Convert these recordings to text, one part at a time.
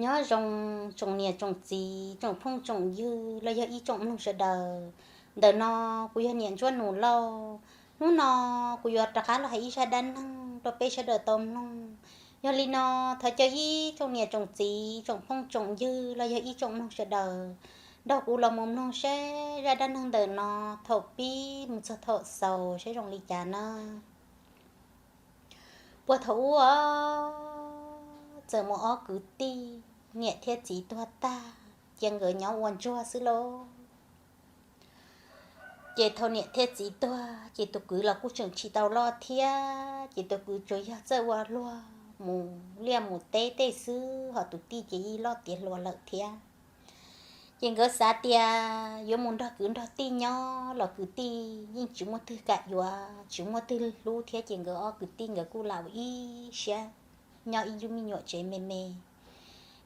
Nyob zoo tsoom niam tsoom txiv, tsoom phooj tsoom ywg los yog ib tsoom mloog sawv daws. Ntawm no kuv yog Niam Ntsuab Nus Lauj. Hnub no kuv yuav rov qab los hais ib zaj dab neeg rau peb sawv daws tau mloog. Yog li no, thov caw ib tsoom niam tsoom txiv, tsoom phooj tsoom ywg los yog ib tsoom mloog sawv daws nrog kuv los mus mloog seb zaj dab neeg ntawm no thaum pib mus txog thaum xaus seb zoo li cas nawb. Puag thaum ub os, txawm mus ob kwv tij, niam thiab txiv tuag tag, cia nkawd nyob ua ntsuag xwb lauj. Ces thaum niam thiab txiv tuag ces tus kwv los kuj tseem tsis tau loj thiab, ces tus kwv tsuas yog txawj ua luag mus liaj mus teb tej xwb, ho tus tij ces yeej loj tiav hluas lawm thiab. Ces nkawd xav tias yuav mus nrog kwv nrog tij nyob los kwv tij yeej tsis muaj twg kam yuav, tsis muaj twg hlub thiab, ces nkawd ob kwv tij nkawd kuj lam ua ib siab nyob ib lub me nyuam tsev me me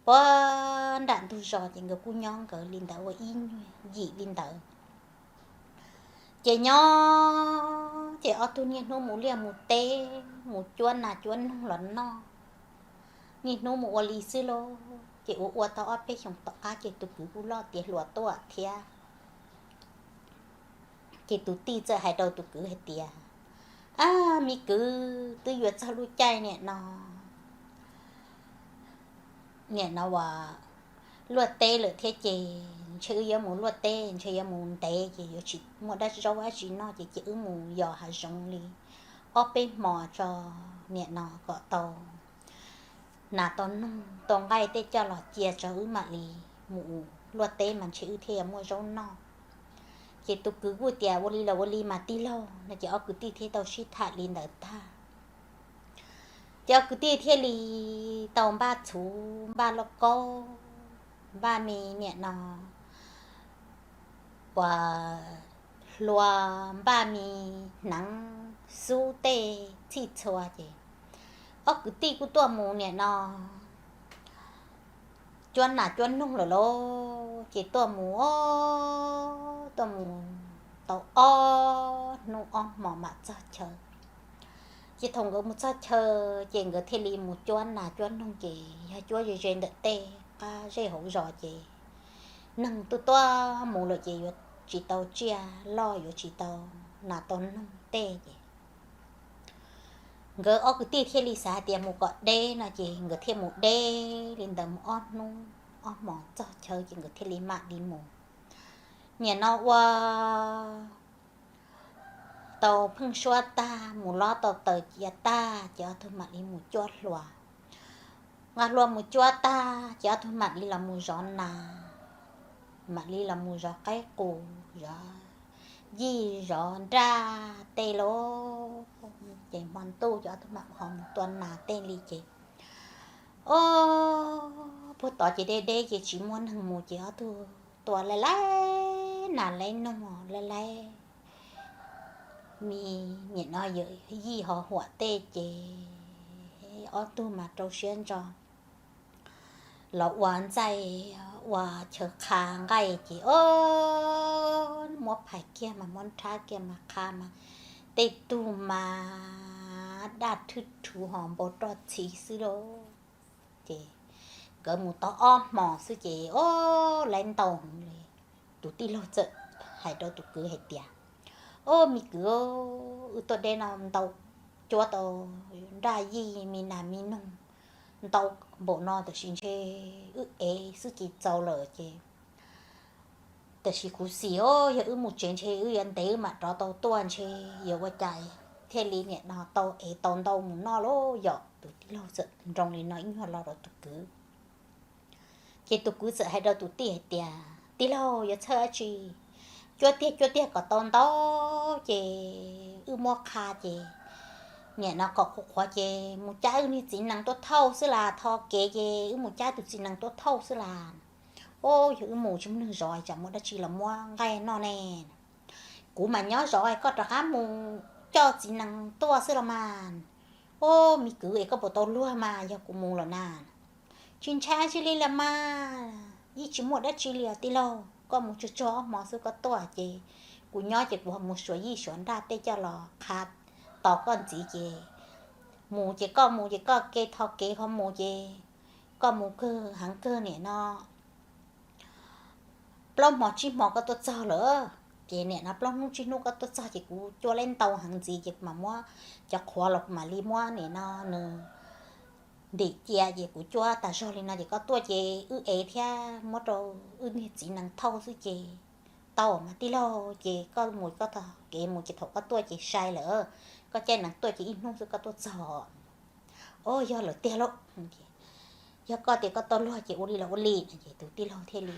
puag nram ntug zos, ces nkawd kuj nyob nkawd li ntawd ua ib nyuag yim li ntawd. Ces nyob ces ob tug niaj hnub mus liaj mus teb, mus cuab nas cuab noog los noj, niaj hnub mus ua li xwb lauj. Ces ua ua tau ob peb xyoos tom qab ces tus kwv kuj loj tiav hluas tuaj thiab. Ces tus tij txawm hais rau tus kwv hais tias, Ab, me kwv, twb yuav txog lub caij niam no, niam no uas luaj teb lawm thiab, ces ntshe wb yuav mus luaj teb ntshe yuav mus ntev ces yuav tsis muaj dab zaub dab tsi noj, ces cia wb mus yos hav zoov li ob peb hmos tso, niam no kom tau nas tau noog tau nqaij tej coj los cia tso wb mam li mus luaj teb mas ntshe wb thiaj yuav muaj zaub noj. Ces tus kwv kuj tias, Ua li los ua li mas tij laug, no ces ob kwv tij thiaj tau sib tham li ntawd tag. Ces ob kwv tij thiaj li tau npaj txhuv npaj lauj kaub, npaj me niam no uas hlua, npaj me hneev xub tej txhij txhua, ces ob kwv tij kuj tuaj mus niam no cuab nas cuab noog lawm lauj. Ces tuaj mus, tuaj mus tau ob hnub ob hmos mam txog chaw. Ces thaum nkawd mus txog chaw ces nkawd thiaj li mus cuab nas cuab noog, ces yog cuab ze ze ntawm tej qab zej hauv zos, ces neeg tuaj tuaj mus lawm ces yuav tsis tau tsiaj loj, yuav tsis tau nas tau noog tej, ces nkawd ob kwv tij thiaj li xav hais tias mus kom deb no, ces nkawd thiaj mus deb li ntawd mus ob hnub ob hmos txog chaw ces nkawd thiaj li mam li mus. Niam no ua tau pheej suab tag, mus lob tau taws cia tag, ces ob tug mam li mus cuab hlua. Nqa hlua mus cuab tag ces ob tug mam li los mus zov nas, mam li los mus zov qaib qus, zov yij zov nraj tej lauj. Ces hmo ntuj ces ob tug mam ho mus tua nas tej li ces, o, puag tod ces deb deb ces tsis muaj neeg mus ces ob tug tua laib laib nas laib noog laib laib me niam no yawm yij ho huam tej ces ob tug mas rau siab ntso los ua ntxaij ua chaw qha nqaij ces, o, muab phais kiag mas muab nrhab kiag mas qha mas tej tug mas daj thwj rhuv ho npau roj txhi xwb lauj. Ces nkawd mus tau ob hmos xwb ces, o, laib ntau heev li. Tus tij laug txawm hais rau tus kwv hais tias, O, me kwv, wb tuaj deb no ntau, cuab tau nraj yij me nas me noog ntau npaum no, tab sis ntshe wb ev xwb ces txaus lawm ces, tab sis kuv xis, o, yog wb mus tsev ntshe wb yuav ntev wb mam rov tau tuaj, ntshe yuav ua cas thiaj li niam no tau ev tau ntau mus noj lauj. Yog tus tij laug txawm nroo li no ib nyuag lo rau tus kwv. Ces tus kwv txawm hais rau tus tij hais tias, Tij laug, yuav txhawj dab tsi? Cuab tiag cuab tiag kom tau ntau ces wb muab qha ces niam no kom qhuav qhuav ces mus cab wb niag txiv nees tuaj thauj xwb las. Tho kev ces wb mus cab tus txiv nees tuaj thauj xwb las. O, yog wb mus tsis muaj neeg zov tsam muaj dab tsi los muab nqaij noj ne. Kuv mas nyob zov, koj rov qab mus coj txiv nees tuaj xwb los mas. O, me kwv, es koj puas tau luag mas yog kuv mus lawm na? Tsis ntshai dab tsi li los mas, yeej tsis muaj dab tsi li os tij laug. Koj mus tsuag tsuag ob hmo xwb koj tuaj ces kuv nyob ces kuv ho mus suav yij suav nraj tej coj los qha tos koj ntxiv ces mus ces koj mus ces koj ke tho kev ho mus ces koj mus kawg heev kawg nim no plaub hmo tsib hmo koj tuaj txog lawm, ces nim no plaub hnub tsib hnub koj tuaj txog ces kuv cuab lab ntau heev ntxiv ces kuv mam muab cov qhuav los kuv mam li muab nim no nws ntim cia ces kuv cuab tas zog li no ces koj tuaj ces wb ev thiab muab rau wb niag txiv nees thauj xwb ces tau mas tij laug, ces koj mus koj tog kev mus ces thaum koj tuaj ces sai lawm, koj caij nees tuaj ces ib hnub xwb koj tuaj txog. Au, yog lawm tiag lauj. Yog koj tias koj tau luag ces ua li los ua li no ces tus tij laug thiaj li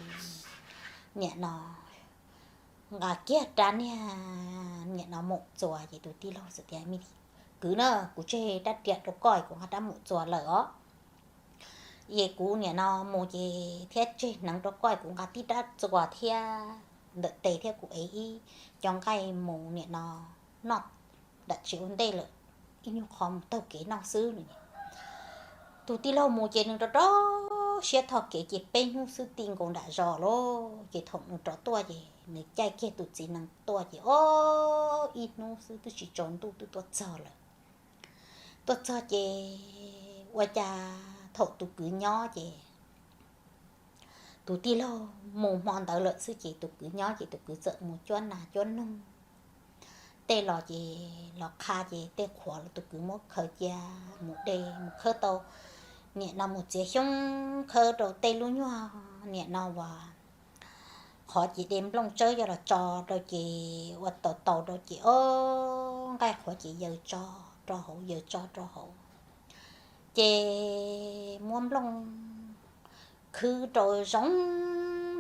nim no nqa kiag rab niag nim no mus txuas ces tus tij laug txawm tias, me kwv na, kuv tseg rab riam rau koj kuv nqa rab mus txuas lawm os. Es kuv nim no mus ces thiab tseg hneev rau koj kuv nqa tib rab txuas thiab ntawm tes thiab kuv ev ib co nqaij mus nim no noj nram tsev ua ntej lawm, ib nyuag qho mus taug kev noj xwb no. Tus tij laug mus ces nws rau rau siab tho kev ces peb hnub xwb ti nkaus nram zos lauj, ces thaum nws rov tuaj ces nws caij kiag tus txiv nees tuaj ces ob ib hnub xwb twb tsis tsaus ntuj twb tuaj txog lawm. Tuaj txog ces ua cas thaum tus kwv nyob ces tus tij laug mus hmo ntawd lawm xwb ces tus kwv nyob ces tus kwv txawm mus cuab nas cuab noog tej los ces los qha ces tej qhuav los tus kwv muab khaws cia mus de mus khawb tau, nim no mus txiav xyoob khawb rau tej lub nyuag nim no uas qhov ces de nplooj tsawb coj los tso rau ces ua tau tau rau ces ob nqaij qhuav ces yaws tso rau hauv yaws tso rau hauv ces muab nplooj khwb rau zoo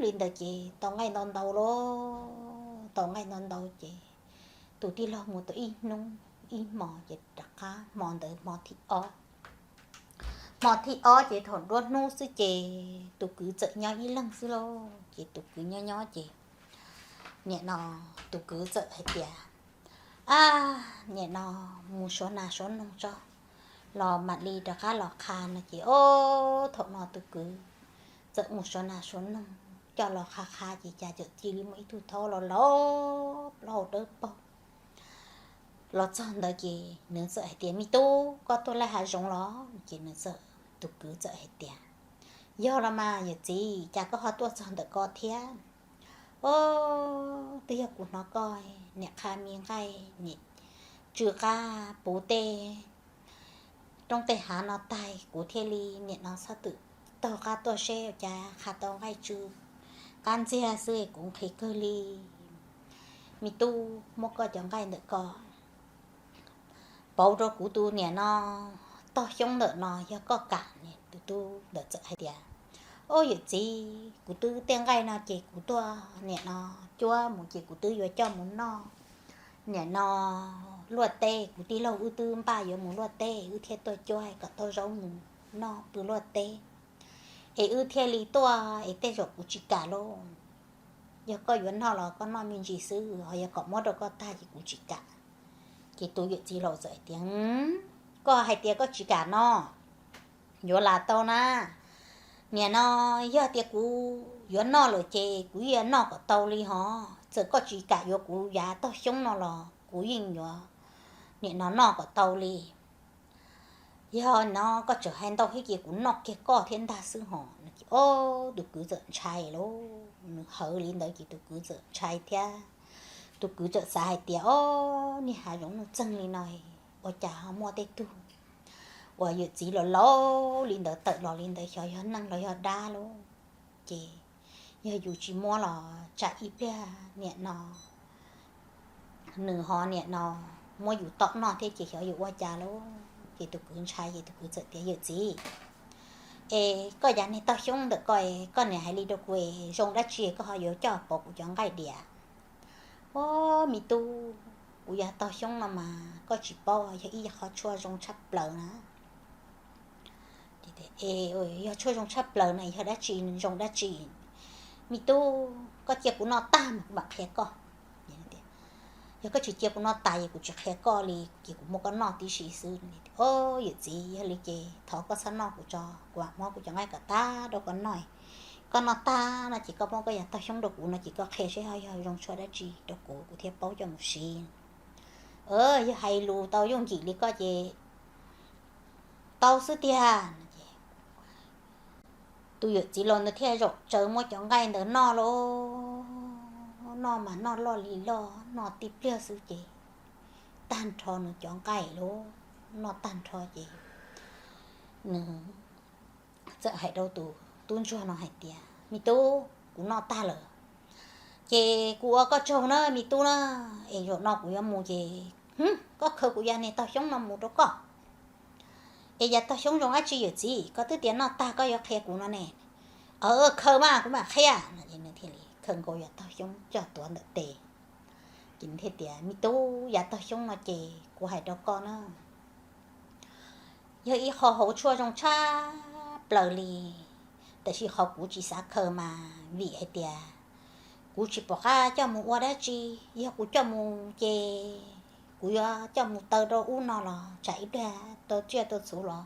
li ntawd ces tau nqaij ntau ntau lauj, tau nqaij ntau ntau ces tus tij laug mus tau ib hnub ib hmo ces rov qab hmo ntawd hmo thib ob. Hmo thib ob ces thaum nruab hnub xwb ces tus kwv txawm nyob ib leeg xwb lauj, ces tus kwv nyob nyob ces nim no tus kwv txawm hais tias, ab, nim no mus suav nas suav noog tso los mam li rov qab los qha no ces ob thaum no tus kwv txawm mus suav nas suav noog coj los qha qha ces cas txawm cia li muaj ib tug thaub los laus plaub hau dawb paug los txog ntawd ces nws txawm hais tias, me tub, koj tuaj laij hav zoov los? Ces nws txawm, tus kwv txawm hais tias, yog los mas yawm txiv, cas koj ho tuaj txog ntawm ko thiab? Ob, twb yog kuv hnov koj niam qha me nqaij niam tsw qab puv tej roob tej hav no tag kuv thiaj li nim no txhob twm taug qab tuaj seb cas qha tau nqaij tsw qab ntxiag xwb kuv nqhis kawg li. Me tub, muab koj cov nqaij ntawm ko pauv rau kuv tus niam no tog xyoob ntawm no yog koj kam. Tus tub ntawd txawm hais tias, ob yawm txiv, kuv twb tej nqaij no ces kuv tuaj niam no cuab mus ces kuv twb yuav coj mus noj niam no luaj teb, kuv tij laug wb twb npaj yuav mus luaj teb wb thiaj tuaj cuab kom tau zaub mus noj pw luaj teb es wb thiaj li tuaj es tej zaum kuv tsis kam lauj. Yog koj yuav noj los koj noj me ntsis xwb, ho yog kom muab rau koj tag ces kuv tsis kam. Ces tus yawm txiv laus txawm hais tias, koj hais tias koj tsis kam noj, yuav lam tau na. Niam no, yog tias kuv yuav noj lawm ces kuv yeej yuav noj kom tau li hos, txawm koj tsis kam yuav kuv yav tog xyoob no los kuv yeej yuav niam no noj kom tau li. Yog no koj tseem hais ntau thiab ces kuv noj kiag koj thiab ntag xwb hos. Ob, tus kwv txawm ntshai lauj, nws hawv li ntawd ces tus kwv txawm ntshai thiab. Tus kwv txawm xav hais tias, ob, niag hav zoov nuj txeeg li no, ua cas ho muaj tej tug uas yawm txiv los laus li ntawd tawm los li ntawd, xyov yog neeg los yog dab lauj. Ces yog yus tsis muab los tsam ib pliag niam no nws ho niam no muab yus tom noj thiab ces xyov yuav ua cas lauj. Ces tus kwv ntshai ces tus kwv txawm tias, yawm txiv, es koj yav niag tog xyoob ntawm ko, koj niam hais li rau kuv es zoo dab tsi koj ho yuav coj pauv kuv cov nqaij diam? Ob, me tub, kuv yav tog xyoob no mas koj tsis paub, yog ib qho tshuaj zoo tshaj plaws na. Yog tshuaj zoo tshaj plaws na, yog dab tsi, zoo dab tsi? Me tub, koj cia kuv noj tag mas kuv mam qhia koj. Yog koj tsis cia kuv noj tas es kuv tsis qhia koj li ces kuv muab koj noj tib si xwb. Ob, yawm txiv, yog li ces thov koj txhob noj kuv tso, kuv mam muab kuv cov nqaij kom tag rau koj noj. Koj noj tag no ces koj muab koj yav tog xyoob rau kuv no ces koj qhia seb ho yog zoo tshuaj dab tsi rau kuv, kuv thiaj paub coj mus siv. Yog hais lus tau yooj yim li koj ces tau xwb tiag. Tus yawm txiv laus ntawd thiaj zaum tsawv muab cov nqaij ntawd noj lauj. Noj mas noj loj li loj, noj tib pliag xwb ces tag nrho nws cov nqaij lauj. Noj tag nrho ces nws txawm hais rau tus tub ntsuag no hais tias, Me tub, kuv noj tag lawm, ces kuv ua koj tsaug na me tub na, es zaum no kuv yuav mus ces koj khaws kuv yav niag taug xyoob no mus rau koj. Es yav taug xyoob zoo dab tsi yawm txiv, koj twb tias noj tag koj yuav qhia kuv no ne. Aws, khaws mas kuv mam qhia. Nws thiaj li khaws nkaus yav taug xyoob coj tuav ntawm tes. Ces nws thiaj tias, Me tub, yav taug xyoob no ces kuv hais rau koj na, yog ib qho hauv tshuaj zoo tshaj plaws li, tab sis qhov kuv tsis xav khaws mas vim hais tias kuv tsis pom qab coj mus ua dab tsi. Yog kuv coj mus ces kuv yuav coj mus taw rau ub no los tsam ib pliag tau tsiaj tau txhu los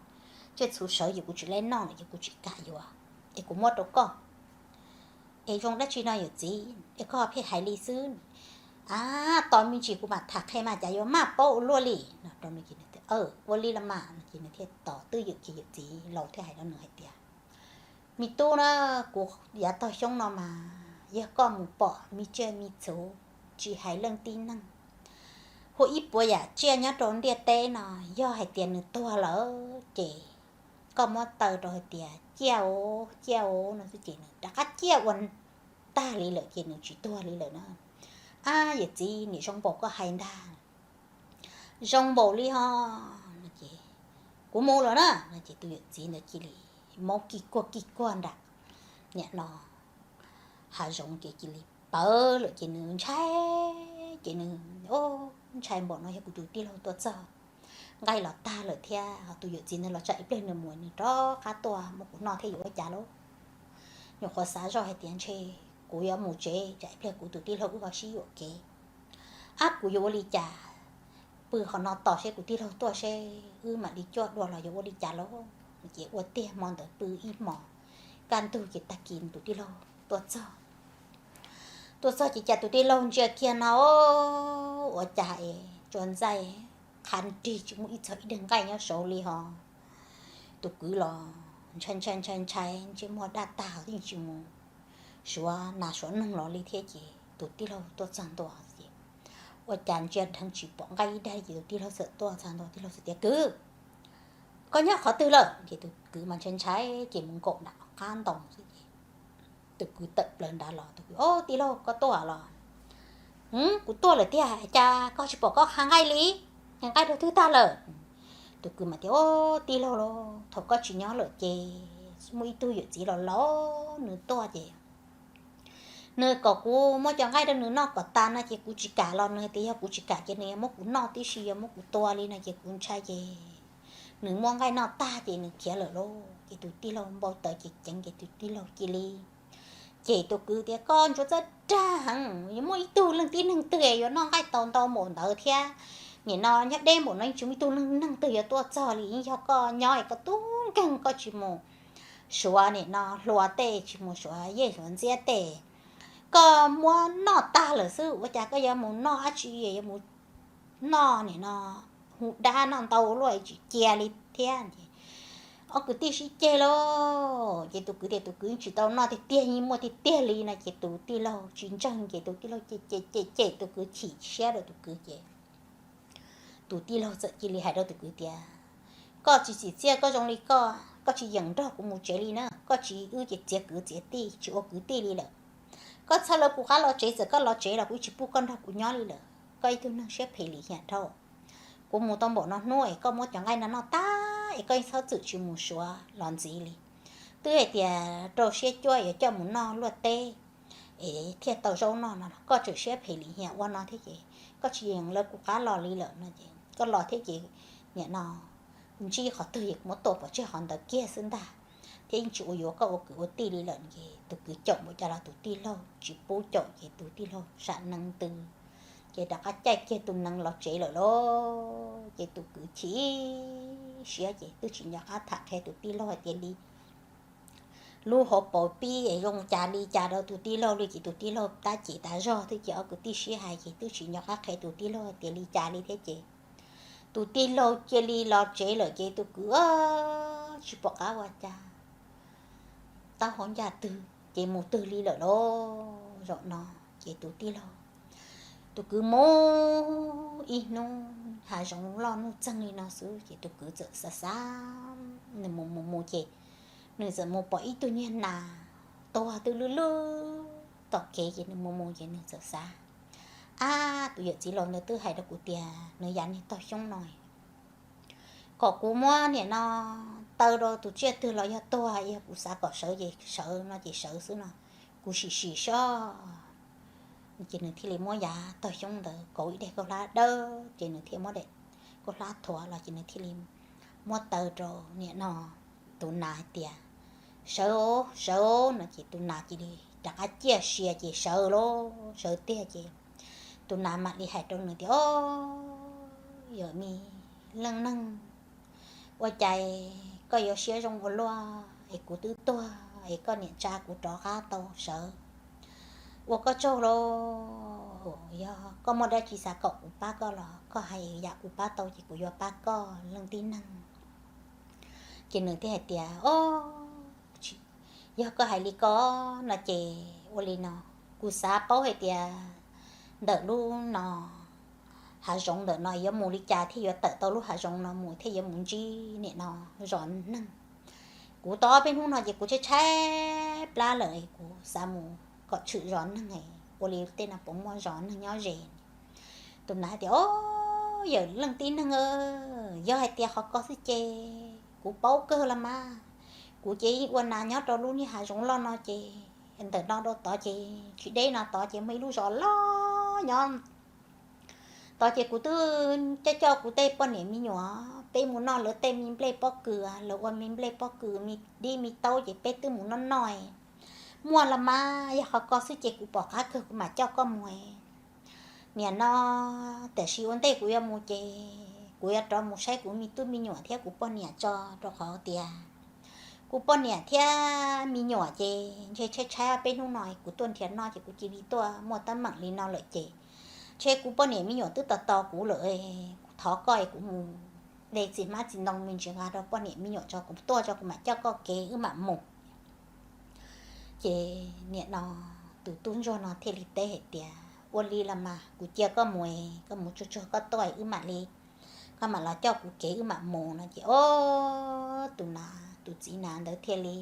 tsiaj txhu sawv ces kuv tsis laib noj lawm ces kuv tsis kam yuav, es kuv muab rau koj. Es zoo dab tsi no yawm txiv, es koj pheej hais li xwb. A, tos me ntsis kuv mam tham qhia mas cas yuav maj paub ua luaj li no rau nws. Ua li los mas no ces nws thiaj tos twj ywm ces yawm txiv laus thiaj hais rau nws hais tias, Me tub na, kuv yav taug xyoob no mas yog koj mus pom me tsiaj me txhu, tsis hais leej tib neeg, hu ib puas yam tsiaj nyob rau ntiaj teb no, yog hais tias nws tuag lawm ces koj muab taw rau hais tias ciaj os, ciaj os no xwb ces nws rov qab ciaj ua tag li lawm ces nws tsis tuag li lawm na. Ab, yawm txiv, nim zoo npaum koj hais ntag. Zoo npaum li ho no ces kuv mus lawm na no ces tus yawm txiv ntawd cia li maub kig kuag kig kuag nram niam no hav zoov ces cia li pawv lawm ces nws ntshai, ces nws, Ntshai npaum no yog kuv tus tij laug tuaj txog, nqaij los tag lawm thiab ho tus yawm txiv ntawd los tsam ib pliag nws mus nws rov qab tuaj muab kuv noj thiab yuav ua cas lauj? Nyuam qhuav xav zoj hais tias ntshe kuv yuav mus tsev tsam ib pliag kuv tus tij laug wb ho sib yuam kev. Ab, kuv yuav ua li cas? Pw qhov no tos seb kuv tij laug tuaj seb wb mam li cuaj dua los yuav ua li cas lauj? Ces ua tiag hmo ntawd pw ib hmos, kaj ntug ces tag kis tus tij laug tuaj txog. Tuaj txog ces cas tus tij laug ntsia kiag no, ua cas es tsuas ntxaij qha nrig tsis muaj ib txog ib daig nqaij nyob saud li ho. Tus kwv los ntshai ntshai ntshai ntshai ntsej muag daj tag yeej tsis mus suav nas suav noog los li thiab ces tus tij laug tuaj txog ntua ces ua cas ntsia dheev tsis pom nqaij ib daig ces tus tij laug txawm tuaj txog ntua tij laug txawm tias, Kwv, koj nyob qhov twg lawm? Ces tus kwv mas ntshai ntshai ces mus nkaum nram qab ntoo xwb ces tus kwv tawm plaws nrad los, tus kwv, Au, tij laug koj tuaj los? Kuv tuaj lawm tiag, cas koj tsis pom koj qha nqaij li? Nqaij rau twg tag lawm? Tus kwv mas tias, Au, tij laug lauj, thaum koj tsis nyob lawm ces muaj ib tug yawm txiv los laus nws tuaj ces nws kom kuv muab cov nqaij rau nws noj kom tas no ces kuv tsis kam los, nws hais tias yog kuv tsis kam ces nws yuav muab kuv noj tib si, yuav muab kuv tua li no ces kuv ntshai ces nws muab nqaij noj tag ces nws khiav lawm lauj. Ces tus tij laug npau taws ces ceev ces tus tij laug cia li, ces tus kwv tias, Koj ntsuav txawj dag heev, yuav muaj ib tug leej tib neeg twg yuav noj nqaij tau ntau npaum ntawd thiab? Nim no nyob deb npaum no yeej tsis muaj ib tug leej neeg twg yuav tuaj txog li, yeej yog koj nyob es koj tub nkeeg koj tsis mus suav nim no hlua tej, tsis mus suav yej suav ntxiab tej, koj muab noj tag lawm xwb, ua cas koj yuav mus noj dab tsi, yuav mus noj nim no hu dab noj ntau luaj tsis cia li thiab. Ces ob kwv tij sib ceg lauj, ces tus kwv tias tus kwv tsis tau noj tiag tiag, yeej muaj tiag tiag li no ces tus tij laug tsis ntseeg ces tus tij laug cem cem cem cem tus kwv, chim siab rau tus kwv ces tus tij laug txawm cia li hais rau tus kwv tias, Koj tsis txim txiaj, koj zoo li koj, koj tsis yeem nrog kuv mus tsev li na, koj tsis, wb ces txiav kwv txiav tij, tsis ua kwv tij li lawm. Koj txhob lawv kuv qab los tsev, txawm koj los tsev los kuv tsis pub koj nrog kuv nyob li lawm, koj ib tug neeg siab phem lim hiam dhau. Kuv mus tau npaum no hnub es koj muab cov nqaij no noj tag es koj yeej txhob txwm tsis mus suav los ntxiv li. Twb hais tias rau siab cuab yuav coj mus noj luaj teb es thiaj tau zaub noj no, koj tseem siab phem lim hiam ua no thiab ces koj tsis yeem lawv kuv qab los li lawm no ces koj los thiab ces nim no ntsib qhov twg es kuv muab tua pov tseg qhov ntawd kiag xwb ntag, thiab yeej tsis ua yuav koj ua kwv ua tij li lawm. Ces tus kwv caum npaum cas los tus tij laug tsis pub caum ces tus tij laug sam nees ntws, ces rov qab caij kiag tus nees los tsev lawm lauj. Ces tus kwv chim siab ces twb tsis nco qab tham qhia tus tij laug hais tias li lub hauv paus pib es zoo cas li cas rau tus tij laug li, ces tus tij laug tab cem tas zog twb ces ob kwv tij sib hais ces twb tsis nco qab qhia tus tij laug hais tias li cas li thiab ces tus tij laug cia li los tsev lawm ces tus kwv tsis pom qab ua cas, taub hau ncaj twg ces mus twg li lawm lauj. Zaum no ces tus tij laug, tus kwv mus ib hnub hav zoov loj nuj txeeg li no xwb ces tus kwv txawm xav xav, nws mus mus mus ces nws txawm mus pom ib tug niag nas tuag twb lwj lwj tom kev ces nws mus mus ces nws txawm xav, ab, tus yawm txiv laus ntawd twb hais rau kuv tias nws yav niag tog xyoob no kom kuv muab niam no taw rau tus tsiaj twg los yog tuag, yog kuv xav kom sawv ces sawv no ces sawv xwb no, kuv sim sim sob. Ces nws thiaj li muab yav tog xyoob ntawd kauv ib daim kauj hlab dawb ces nws thiaj muab daim kauj hlab thuav los ces nws thiaj li muab taw rau niam no tus nas hais tias, sawv, sawv no ces tus nas cia li rov qab ciaj sia ces sawv lauj. Sawv tiag ces tus nas mam li hais rau nws tias, o, yawm me leej neeg, ua cas koj yuav siab zoo ua luaj es kuv twb tuag es koj niam tsa kuv rov qab tau sawv, ua koj tsaug lauj. Yog koj muaj dab tsi xav kom kuv pab koj los koj hais, yam kuv pab tau ces kuv yuav pab koj leej tib neeg. Ces nws thiaj hais tias, o, yog koj hais li ko no ces ua li no, kuv xav paub hais tias ntawm lub no hav zoov ntawm no yuav mus li cas thiaj yuav tawm tau lub hav zoov no mus thiaj yuav mus ntsib niam no zos neeg. Kuv tau ob peb hnub no ces kuv tshaib tshaib plab lawm, kuv xav mus kom tshwm zos neeg, ua li tej no puas muaj zos neeg nyob ze. Tus nas hais tias, o, yawm leej tib neeg, yog hais tias qhov ko xwb ces kuv paub kawg los mas. Kuv ces ua nas nyob rau lub niag hav zoov loj no ces ntawm no rau tod ces tsis deb no tod ces muaj ib lub zos loj nyob tod ces kuv twb coj coj kuv tej poj niam me nyuam peb mus noj lawv tej me nplej pob kws, lawv ua me nplej pob kws me dib me taub ces peb twb mus noj noj. Muaj los mas, yog qhov ko xwb ces kuv pom qab kawg kuv mam coj koj mus. Niam no, tiam sis ua ntej kuv yuav mus ces kuv yuav rov mus saib kuv me tub me nyuam thiab kuv poj niam tso, rau qhov tias kuv poj niam thiab me nyuam ces ntshe tshaib tshaib peb hnub no kuv tuaj nrhiav noj ces kuv cia li tuaj muaj teeb meem li no lawm ces ntshe kuv poj niam me nyuam twb tos tos kuv lawm. Kuv thov koj es kuv mus de txiv hmab txiv ntoo me ntsis nqa rau poj niam me nyuam tso, kuv tuaj tso kuv mam coj koj kev wb mam mus. Ces niam no tus tub ntsuag no thiaj li teb hais tias, ua li los mas kuv cia koj mus, koj mus tsuag tsuag koj tuaj wb mam li, koj mam los coj kuv kev wb mam mus no ces, o, tus na, tus txiv nas ntawd thiaj li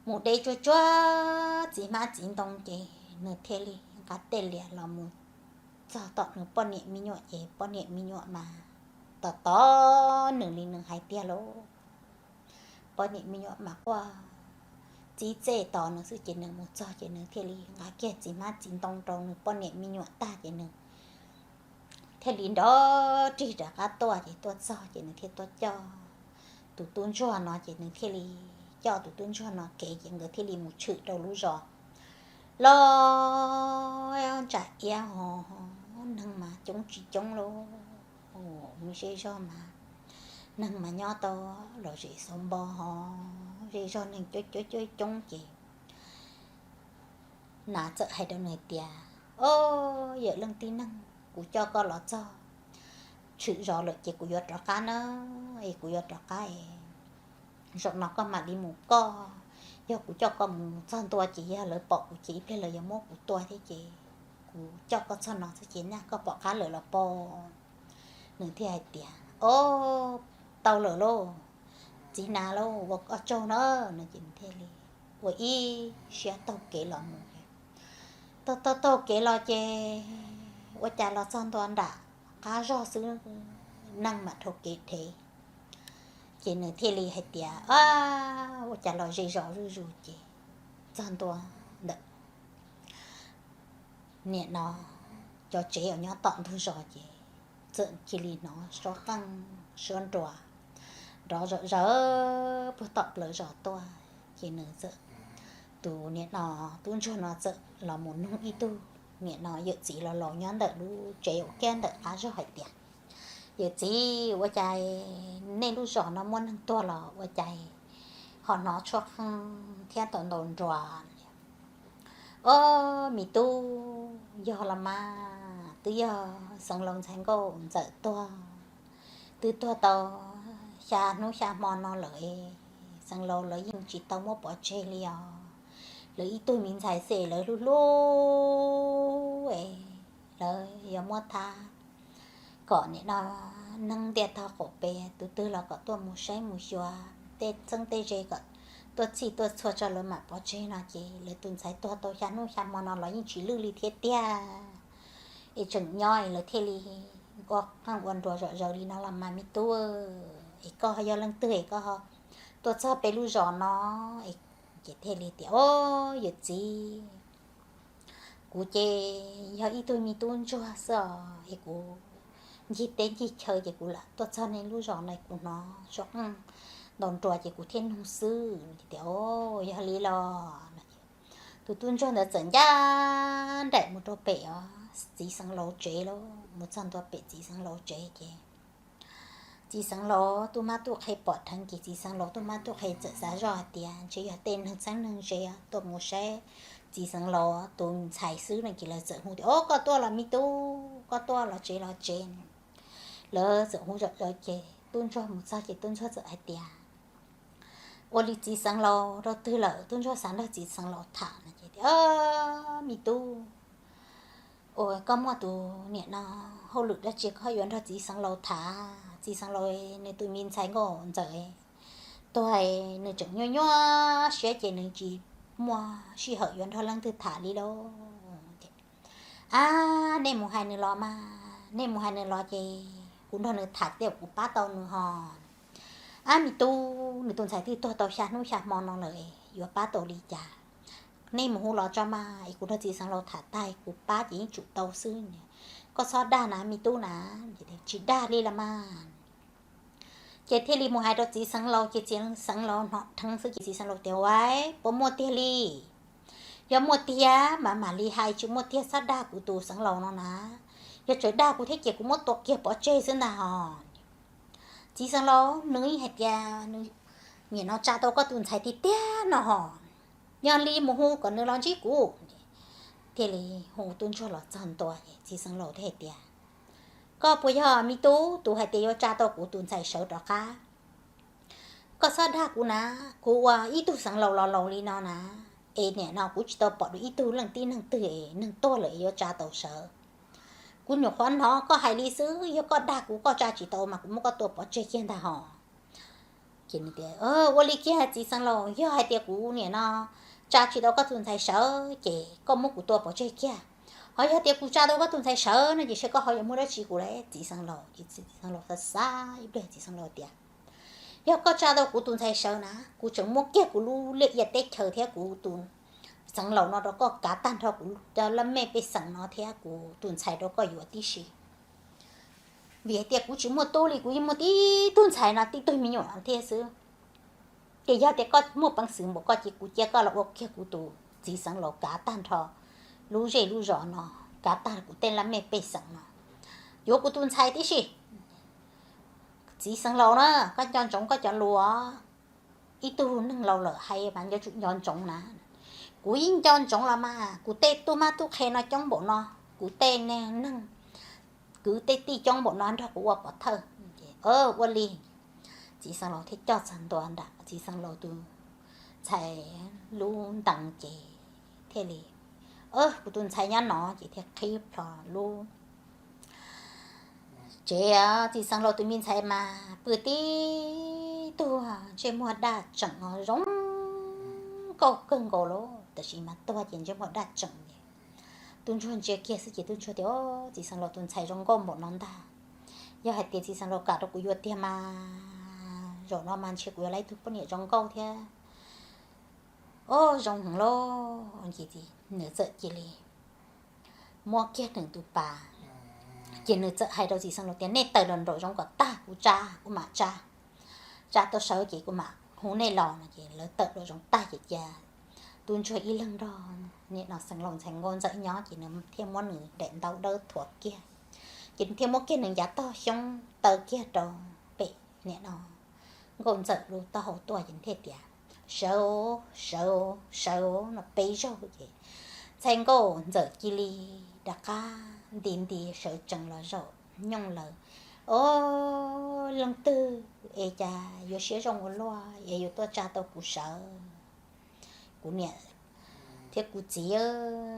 mus de tsuag tsuag txiv hmab txiv ntoo ces nws thiaj li nqa tej lias los mus txog tom nws poj niam me nyuam ces poj niam me nyuam mas tos tos nws li nws hais tiag lauj. Poj niam me nyuam mas quaj txib txej tos nws xwb ces nws mus txog ces nws thiaj li nqa kiag txiv hmab txiv ntoo rau nws poj niam me nyuam tag ces nws thiaj li nrov rig rov qab tuaj ces tuaj txog ces nws thiaj tuaj coj tus tub ntsuag no ces nws thiaj li coj tus tub ntsuag no kev ces nkawd thiaj li mus tshwm rau lub zos loj ntsam iab ho, neeg mas coob tsis coob lauj. Me zej zog mas neeg mas nyob tau lom zem xauv npo ho, zej zog neeg coob coob coob coob ces nas txawm hais rau nws tias, o, yawm leej tib neeg, kuv coj koj los txog tshwm zos lawm ces kuv yuav rov qab na, es kuv yuav rov qab es zaum no koj mam li mus koj. Yog kuv coj koj mus txog ntua ces yog lawv pom kuv ces ib pliag lawv yuav muab kuv tua thiab ces kuv coj koj txog no xwb ces nyaj koj pom qab lawm los pom. Nws thiaj hais tias, o, tau lawm lauj, txiv nas lauj, ua koj tsaug na. No ces nws thiaj li ua ib siab taug kev los mus. Taug taug taug kev los ces ua cas los txog ntua nram qab zog xwb, neeg mam dhau kev dhev. Ces nws thiaj li hais tias, a, ua cas los ze zos zuj zus ces txog ntua ntawm niam no cov tsev uas nyob tom ntug zos ces txawm cia li hnov suab qeej suab nruas nrov zom zaws puag tom plawv zos tuaj. Ces nws txawm, tus niam no, tub ntsuag no txawm los mus nug ib tug niam no yawm txiv laus laus nyob ntawm lub tsev uas kiag ntawm qab zog hais tias, yawm txiv, ua cas nej lub zos no muaj neeg tuag los ua cas ho hnov tshuab qeej thiab tau ntaus nruas? O, me tub, yog los mas, twb yog xeev laus ntxhais nkauj ntxawm tuag, twb tuag tau xya hnub xya hmo no lawm. Xeev Laus lawv yeej tsis tau muab pov tseg li os. Lawv ib tug me ntxhais xwb lawv hlub hlub es lawv yuav muab thab kom nim no neeg ntiaj tog qaum pem tus twg los kom tuaj mus saib mus xyuas tej txheeb tej ze kom tuaj txhij tuaj txhua tso lawv mam pov tseg no ces lawv tus ntxhais tuag tau xya hnub xya hmo no los yeej tsis lwj li thiab tiag. Es tseem nyob es lawv thiaj li ua qeej ua nruas zom zaws li no los mas me tub, es koj yog leej twg es koj tuaj txog peb lub zos no? Ces thiaj li tias, O, yawm txiv, kuv ces yog ib tug me tub ntsuag xwb os, es kuv ncig teb ncig chaw ces kuv lam tuaj txog nej lub zos no kuv hnov suab qeej ntaus nruas ces kuv thiaj nug xwb. Ces tias, O, yog li los. Tus tub ntsuag ntawd txawm ncaj nraim mus rau pem os txiv Xeev Laus tsev lauj, mus txog ntua pem txiv Xeev Laus tsev ces txiv Xeev Laus tub mab tub qhe pom dheev ces txiv Xeev Laus tub mab tub qhe txawm xav zoj hais tias ntshe yog tej neeg txheeb neeg ze tuaj mus saib txiv Xeev Laus tus ntxhais xwb no ces lawv txawm hu tias, O, koj tuaj los me tub, koj tuaj los tsev los tsev. Lawv txawm hu zom zaws ces tub ntsuag mus txog ces tub ntsuag txawm hais tias, Ua li txiv Xeev Laus rau twg lawm? Tub ntsuag xav nrog txiv Xeev Laus tham no ces tias, Me tub, ua koj muaj tus niam no hauj lwm dab tsi koj yuav nrog txiv Xeev Laus tham? Txiv Xeev Laus nws tus me ntxhais nkauj ntxawm tuag, nws tseem nyuaj nyuaj siab ces nws tsis muaj sij hawm yuav nrog leej twg tham li lauj. A, nej mus hais nws los mas, nej mus hais nws los ces kuv nrog nws tham tej kuv pab tau nws ho. A, me tub, nws tus ntxhais twb tuag tau xya hnub xya hmo no lawm, yuav pab tau li cas? Nej mus hu los tso mas es kuv nrog txiv Xeev Laus tham tag kuv pab ces yeej tsum tau xwb. Koj txhob dag na me tub na. Tsis dag li los mas. Ces thiaj li mus hais rau txiv Xeev Laus ces txiv Xeev Laus hnov dheev xwb ces txiv Xeev Laus tias, Uav, puas muaj tiag li? Yog muaj tiag mas mam li hais, tsis muaj tiag txhob dag kuv tus Xeev Laus no na. Yog tseem dag kuv thiab ces kuv muab tua kiag pov tseg xwb ntag hos. Txiv Xeev Laus, nws hais tias nws nim no tsa tau koj tus ntxhais tiag tiag no hos. Yog li mus hu kom nws los ntsib kuv. Thiaj li hu tub ntsuag los txog ntua es txiv Xeev Laus thiaj hais tias, Koj puas yog me tub tus hais tias yuav tsa tau kuv tus ntxhais sawv rov qab? Koj txhob dag kuv na, kuv ua ib tug Xeev Laus los laus li no na, es nim no kuv tsis tau pom dua ib tug leej tib neeg twg es neeg tuag lawm es yuav tsa tau sawv. Kuv nyuam qhuav hnov koj hais li xwb, yog koj dag kuv koj tsa tsis tau mas kuv muab koj tua pov tseg kiag ntag hos. Ces nws tias, Ua li kiag txiv Xeev Laus, yog hais tias kuv nim no tsa tsis tau koj tus ntxhais sawv ces koj muab kuv tua pov tseg kiag. Ho yog tias kuv tsa tau koj tus ntxhais sawv no ces saib koj ho yuav muab dab tsi kuv lawm txiv Xeev Laus. Ces txiv Xeev Laus xav xav ib pliag txiv Xeev Laus tias, Yog koj tsa tau kuv tus ntxhais sawv na, kuv tseem muab kiag kuv lub liaj ia teb chaws thiab kuv tus Xeev Laus no rau koj kav tag nrho kuv lub laj mej pej xeem no thiab kuv tus ntxhais rau koj yuav tib si. Vim hais tias kuv tsis muaj tub li, kuv yeej muaj tib tug ntxhais no tib tug me nyuam thiab xwb. Ces yog tias koj muaj peev xwm npaum koj ces kuv cia koj los ua kiag kuv tus txiv Xeev Laus kav tag nrho lub zej lub zos no, kav tag kuv tej laj mej pej xeem no, yuav kuv tus ntxhais tib si. Txiv Xeev Laus na, koj nco ntsoov koj cov lus. Ib tug neeg laus lawm hais mas yuav tsum nco ntsoov na. Kuv yeej nco ntsoov los mas, kuv tej tub mab tub qhe no coob npaum no, kuv tej neeg kwv tej tij coob npaum no nrog kuv ua pov thawj. Ua li, txiv Xeev Laus thiaj coj txog ntua nram txiv Xeev Laus tus ntxhais lub ntees ces thiaj li, Kuv tus ntxhais nyob no, ces thiaj qhib plho lub tsev. Txiv Xeev Laus tus me ntxhais mas pw tib tug ntsej muag daj tseem zoo nkauj kawg nkaus lauj, tab sis mas tuag ces ntsej muag daj tseem ces tub ntsuag ntsia kiag xwb ces tub ntsuag tias, Txiv Xeev Laus tus ntxhais zoo nkauj npaum no ntag, yog hais tias txiv Xeev Laus kam rau kuv yuav tiag mas zaum no mas ntshe kuv yuav tau ib tug poj niam zoo nkauj thiab. O, zoo heev lauj. Nws txawm cia li muab kiag nws tus pas, ces nws txawm hais rau txiv Xeev Laus tias, Nej tawm los nraum zoov kom tag kuv tsa, kuv mam tsa, tsa tau sawv ces kuv mam hu nej los no. Ces lawv tawm los zoov tag ces cia tub ntsuag ib leeg nrog nim no Xeev Laus ntxhais nkauj ntxawm nyob ces nws thiaj muab nws daim ntaub dawb thuav kiag, ces nws thiaj muab kiag nws ncav tog xyoob taw kiag rau pem nim no nkauj ntxawm lub taub hau tuaj ces nws thiaj tias, Sawv, sawv, sawv no peb zaug ces ntxhais nkauj ntxawm cia li rov qab nti nti sawv tsees los zaum nyooj lawm. Ob, leej twg es cas yuav siab zoo ua luaj es yuav tuaj tsa tau kuv sawv? Kuv niam thiab kuv txiv,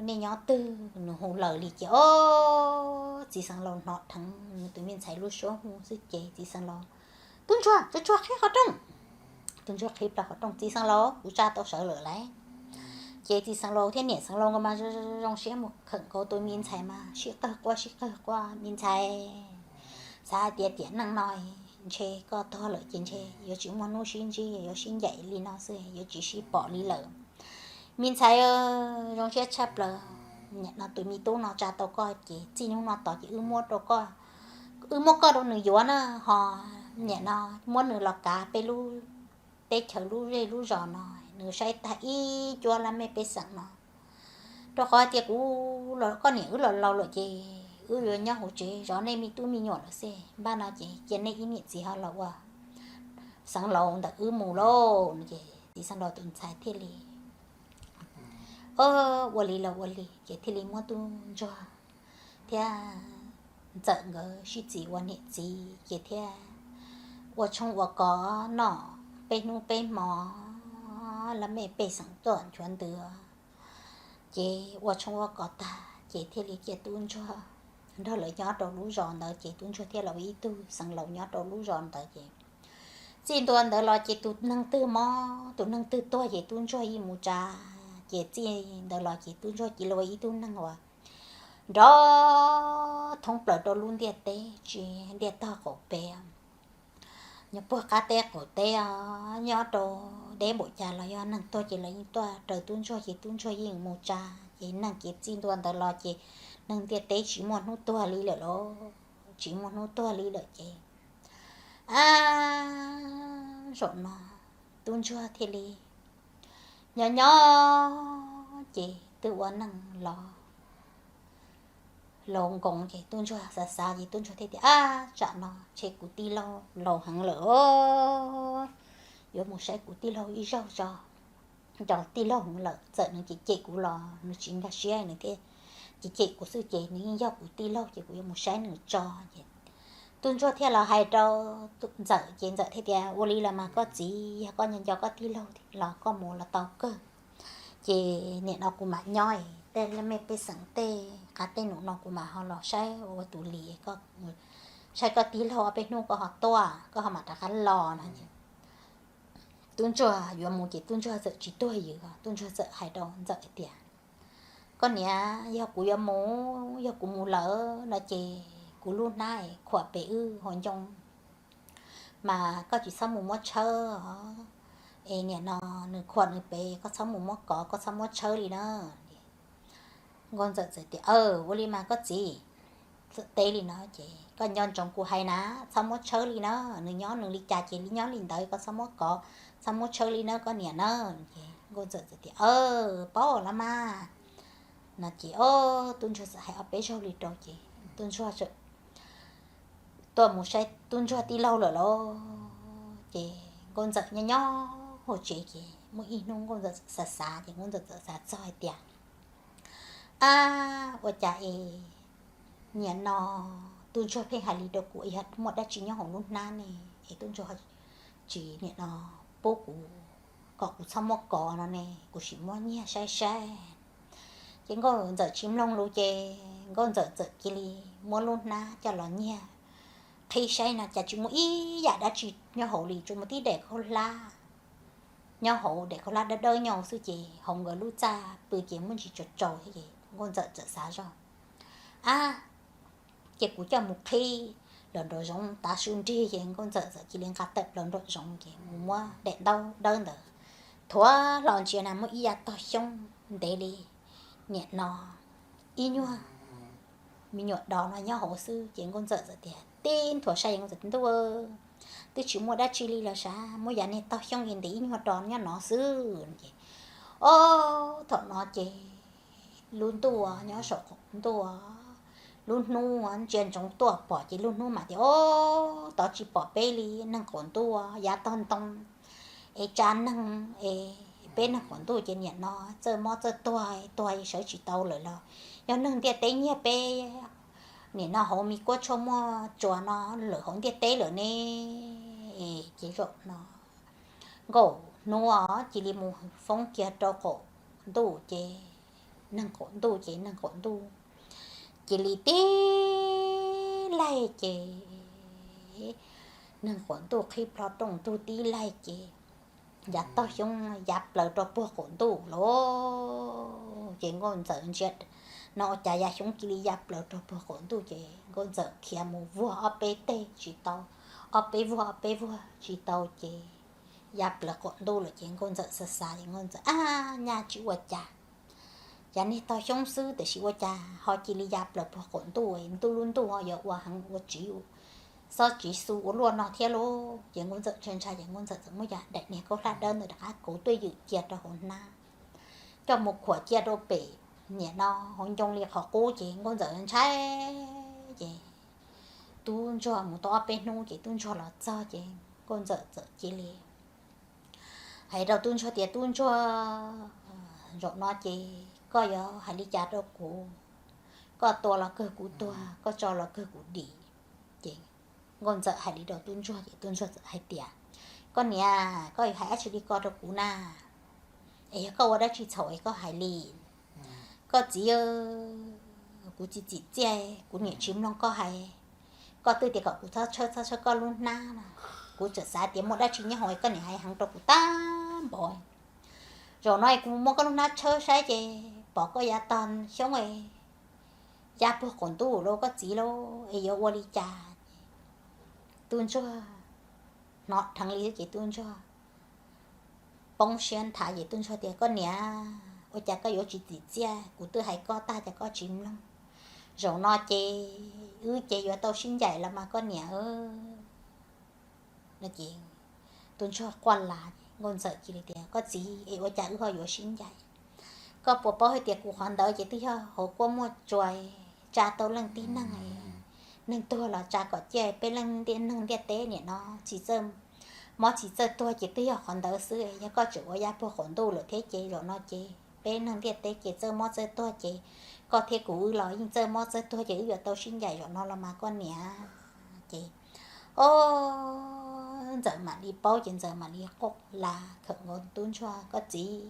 nej nyob twg? Nws hu lawm li ces ob, txiv xeev laus hnov dheev nws tus me ntxhais lub suab hu xwb ces txiv xeev laus, Tub ntsuag, tsuag tsuag qhib qhov rooj. Tub ntsuag qhib plaws qhov rooj, Txiv xeev laus, kuv tsa tau sawv lawm lauj. Ces txiv xeev laus thiab niam xeev laus nkawd mas zoo siab mus khawm nkaus tus me ntxhais mas sib qawg quaj sib qawg quaj, Me ntxhais, xav hais tias tiam neej no ntshe koj tuag lawm ces ntshe yuav tsis muaj hnub sib ntsib, yuav sib ncaim li no xwb, yuav tsis sib pom li lawm. Me ntxhais, zoo siab tshaj plaws, nim no tus me tub no tsa tau koj ces txij hnub no tod ces wb muab rau koj, wb muab koj rau nws yuav na, ho nim no muab nws los kav peb lub teb chaws lub zej lub zos no, nws saib tag ib cuab lab mej pej xeem no. Rau qhov tias kuv, koj niam wb los laus lawm ces wb yuav nyob hauv tsev zov nej me tub me nyuam lawm xwb. Npaj no ces cia nej ib niam txiv ho los ua xeev laus ntawm wb mus lauj. Ces txiv xeev laus tus ntxhais thiaj li, Ua li los ua li, ces thiaj li muab tub ntsuag thiab ntxawm nkawd sib txis ua niam txiv ces thiaj ua tshoob ua kos noj peb hnub peb hmo, lab mej pej xeem tuaj nchuav ntws. Ces ua tshoob ua kos tag ces thiaj li cia tub ntsuag nrog lawv nyob rau lub zos ntawd ces tub ntsuag thiaj los ua ib tug xeev laus nyob rau lub zos ntawd ces txij ntua ntawd los ces tus neeg twg mob tus neeg twg tuag ces tub ntsuag yeej mus tsa. Ces txij ntawd los ces tub ntsuag cia li ua ib tug neeg uas nrov thoob plaws rau lub ntiaj teb tsis ntiaj tog qaum pem, nyob puag qab teb qaum teb os, nyob rau deb npaum cas los yog neeg tuag ces lawv yeej tuaj raws tub ntsuag ces tub ntsuag yeej mus tsa. Ces neeg ces txij ntua ntawd los ces neeg ntiaj teb tsis muaj hnub tuag li lawm lauj, tsis muaj hnub tuag li lawm ces, a, zaum no tub ntsuag thiaj li nyob nyob ces twb ua neeg los laus nkoos ces tub ntsuag xav xav ces tub ntsuag thiaj tias, Ab, tsam no ntshe kuv tij laug laus heev lawm os, yuav mus saib kuv tij laug ib zaug tso. Cov tij laug heev lawm, txawm nws cem cem kuv los nws tsis nkag siab, nws thiaj cem cem kuv xwb ces nws yeej yog kuv tij laug ces kuv yuav mus saib nws tso. Ces tub ntsuag thiaj los hais rau ntxawm ces ntxawm thiaj tias, Ua li los mas koj txiv, yog koj nco nco koj tij laug los koj mus los tau kawg. Ces nim no kuv mam nyob, tej laj mej pej xeem tej qav tej num no kuv mam ho los saib ua tus li, saib koj tij laug ob peb hnub koj ho tuaj koj ho mam rov qab los no. Tub ntsuag yuav mus ces tub ntsuag txawm tsis tuag ywm, tub ntsuag txawm hais rau ntxawm hais tias, Koj niam, yog kuv yuav mus, yog kuv mus lawm no ces kuv lub hnab khuam pem wb hauv ncoo mas koj tsis txhob mus muab tshawb os. Es nim no nws khuam nws pem, koj txhob mus muab kov, koj txhob muab tshawb li na. Nkauj ntxawm txawm tias, Aw, ua li mas koj txiv, teb li no ces koj nco ntsoov kuv hais na, txhob muab tshawb li na. Nws nyob nws li cas ces li nyob li ntawd, koj txhob muab kov, txhob muab tshawb li na koj niam na. Ces nkauj ntxawm txawm tias, Aw, paub los mas no ces, o, tub ntsuag txawm hais ob peb zaug li rau ces tub ntsuag txawm tuaj mus saib tub ntsuag tij laug lawm lauj. Ces nkauj ntxawm nyob nyob hauv tsev ces muaj ib hnub nkauj ntxawm xav xav ces nkauj ntxawm txawm xav txog hais tias, Ab, ua cas es nim no tub ntsuag pheej hais li rau kuv, yog muaj dab tsi nyob hauv lub hnab ne es tub ntsuag tsis nim no pub kuv, kom kuv txhob muab kov no ne, kuv sim muab nyiag saib saib. Ces nkauj ntxawm tsis mloog lus ces nkauj ntxawm txawm cia li muab lub hnab coj los nyiag qhib saib no cas tsis muaj ib yam dab tsi nyob hauv li, tsuas muaj tib daim khaub hlab nyob hauv, daim khaub hlab dawb dawb nyob hauv xwb ces hauv nkawd lub txaj pw ces muaj ntsis tsaus tsaus thiab ces nkauj ntxawm txawm xav zog, Ab, ces kuv coj mus qhib los nraum zoov tav su nrig. Ces nkauj ntxawm txawm cia li nqa tawm plaws nraum zoov ces mus muab daim ntaub dawb ntawd thuav hlo ntsia na muaj ib yav tog xyoob ntev li nim no ib nyuag me nyuam dos no nyob hauv xwb. Ces nkauj ntxawm txawm tias, Tib nthuav saib nkauj ntxawm, Ntuj, twb tsis muaj dab tsi li los sav, muaj yav niag tog xyoob ntev ib nyuag dos nyob no xwb. Ces, o, thaum no ces lub ntuj nyob saum qaum ntuj, lub hnub ntsia ntsoov tuaj pom ces lub hnub mas tias, O, tod tsis pom peb li, neeg qaum ntuj yav tog ntoo es tsa neeg es peb neeg qaum ntuj ces nim no txawj mob txawj tuag, tuag sawv tsis tau lawm los yog neeg ntiaj teb nyiag peb nim no hauv me kuab tshuaj muaj tsuas no lawm hauv ntiaj teb lawm ne. Ces zaum no Nkauj Hnub cia li mus foob kiag rau qaum ntuj ces, neeg qaum ntuj ces neeg qaum ntuj cia li tib laig ces, neeg qaum ntuj qhib plho rooj ntug tib laig ces yav tog xyoob ya plaws rau puag qaum ntuj lawm. Ces Nkauj Ntxawm ntsia no ua cas yav xyoob cia li ya plaws rau puag qaum ntuj ces Nkauj Ntxawm khiav mus vuag ob peb teg tsis tau, ob peb vuag ob peb vuag tsis tau ces ya plaws qaum ntuj lawm ces Nkauj Ntxawm xav xav es Nkauj Ntxawm, Ab, nyaj tsis ua cas, yav niag tog xyoob xwb tiam sis ua cas ho cia li ya plaws puag qaum ntuj, ntuj lub ntuj ho yuav ua heev ua tsiv, xob tsiv xu ua luaj no thiab lauj. Ces Nkauj Ntxawm ntshai ntshai ces Nkauj Ntxawm txawm muab cov daim niag kaub hlab dawb ntawd rov qab kauv tuaj ywm cia rau hauv hnab, coj mus khuam cia rau pem niam no hauv ncoo li qhov qub ces Nkauj Ntxawm ntshai ces tub ntsuag mus tau ob peb hnub ces tub ntsuag los txog ces Nkauj Ntxawm txawm cia li hais rau tub ntsuag tias, Tub ntsuag, zaum no ces koj yuav hais li cas rau kuv? Koj tua los kawg kuv tuag, koj tso los kawg kuv dim. Ces Nkauj Ntxawm hais li rau tub ntsuag ces tub ntsuag txawm hais tias, Koj niam, koj yuav hais dab tsi li ko rau kuv na? Es yog koj ua dab tsi txhaum es koj hais li. Koj txiv, kuv tsis txim txiaj, kuv niam tsis mloog koj hais. Koj twb tias kom kuv txhob tshawb txhob tshawb koj lub hnab no, kuv txawm xav tias muaj dab tsi nyob hauv koj niam hais heev rau kuv tag npaum. Zaum no kuv muab koj lub hnab tshawb saib ces pom koj yav tog xyoob ya puag qaum ntuj lauj koj txiv lauj, es yuav ua li cas? Tub ntsuag hnov dheev li ces tub ntsuag poob siab nthav ces tub ntsuag tias, Koj niam, ua cas koj yuav tsis txim txiaj? Kuv twb hais koj tag ces koj tsis mloog. Zaum no ces wb ces yuav tau sib ncaim los mas koj niam. Ces tub ntsuag quaj las, Nkauj Ntxawm cia li tias, Koj txiv, es ua cas wb ho yuav sib ncaim? Koj puas paub hais tias kuv qhov ntawd ces twb yog hauv kuab muaj tsuas tsa tau leej tib neeg, neeg tuag los tsa kom ciaj, peb leej neeg ntiaj teb nim no tsis txawj mob tsis txawj tuag ces twb yog qhov ntawd xwb. Yog koj tseem ua ya puag qaum ntuj lawm thiab ces zaum no ces peb neeg ntiaj teb ces txawj mob txawj tuag ces koj thiab kuv wb los yeej txawj mob txawj tuag ces wb yuav tau sib ncaim zaum no los mas koj niam. Ces o, Ntxawm mam li paub ces Ntxawm mam li quaj las khawm nkaus tub ntsuag, Koj txiv,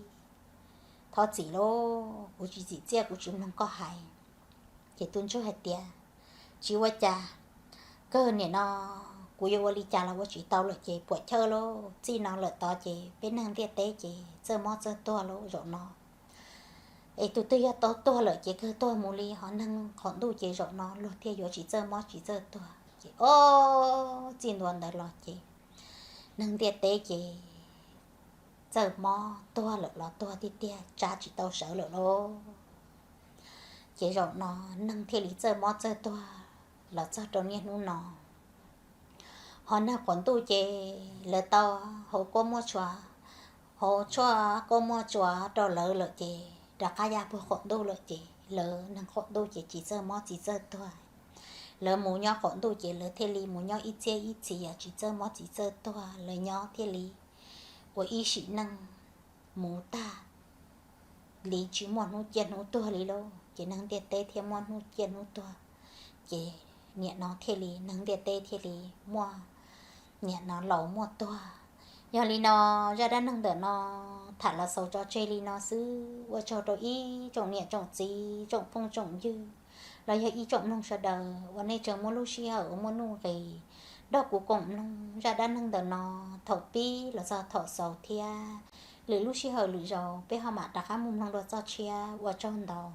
thov txim lauj, kuv tsis txim txiaj kuv tsis mloog koj hais. Ces tub ntsuag hais tias, Tsis ua cas, kawg nim no kuv yuav ua li cas los ua tsis tau lawm ces puam chawj lauj, txij no lawm tod ces peb neeg ntiaj teb ces txawj mob txawj tuag lauj zaum no. Es tus twg yog tau tuag lawm ces kawg tuag mus li, ho neeg qaum ntuj ces zaum no luag thiaj yuav tsis txawj mob tsis txawj tuag. Ces o, txij ntua ntawd los ces neeg ntiaj teb ces txawj mob tuag lawm los tuag tiag tiag, tsa tsis tau sawv lawm lauj. Ces zaum no neeg thiaj li txawj mob txawj tuag los txog rau niaj hnub no. Ho neeg qaum ntuj ces lawv tau hauv kuab muaj tsuas, hauv tshuaj kuab muaj tsuas rau lawv lawm ces rov qab ya puag qaum ntuj lawm ces lawv neeg qaum ntuj ces tsis txawj mob tsis txawj tuag. Lawv mus nyob qaum ntuj ces lawv thiaj li mus nyob ib txhiab ib txhis tsis txawj mob tsis txawj tuag, lawv nyob thiaj li ua ib sim neej mus tag li tsis muaj hnub ciaj hnub tuag li lauj. Ces neeg ntiaj teb thiaj muaj hnub ciaj hnub tuag, ces nim no thiaj li neeg ntiaj teb thiaj li muaj, nim no laus muaj tuag. Yog li no, zaj dab neeg ntawm no tham los xaus tso tseg li no xwb. Ua tsaug rau ib tsoom niam tsoom txiv tsoom phooj tsoom ywg los yog ib tsoom mloog sawv daws uas nej tseem muaj lub sij hawm uas muaj nuj nqis nrog kuv koom mloog zaj dab neeg ntawm no thaum pib los txog thaum xaus thiab. Lwm lub sij hawm lwm zaus peb ho mam rov qab mus mloog dua txoj tshiab. Ua tsaug ntau.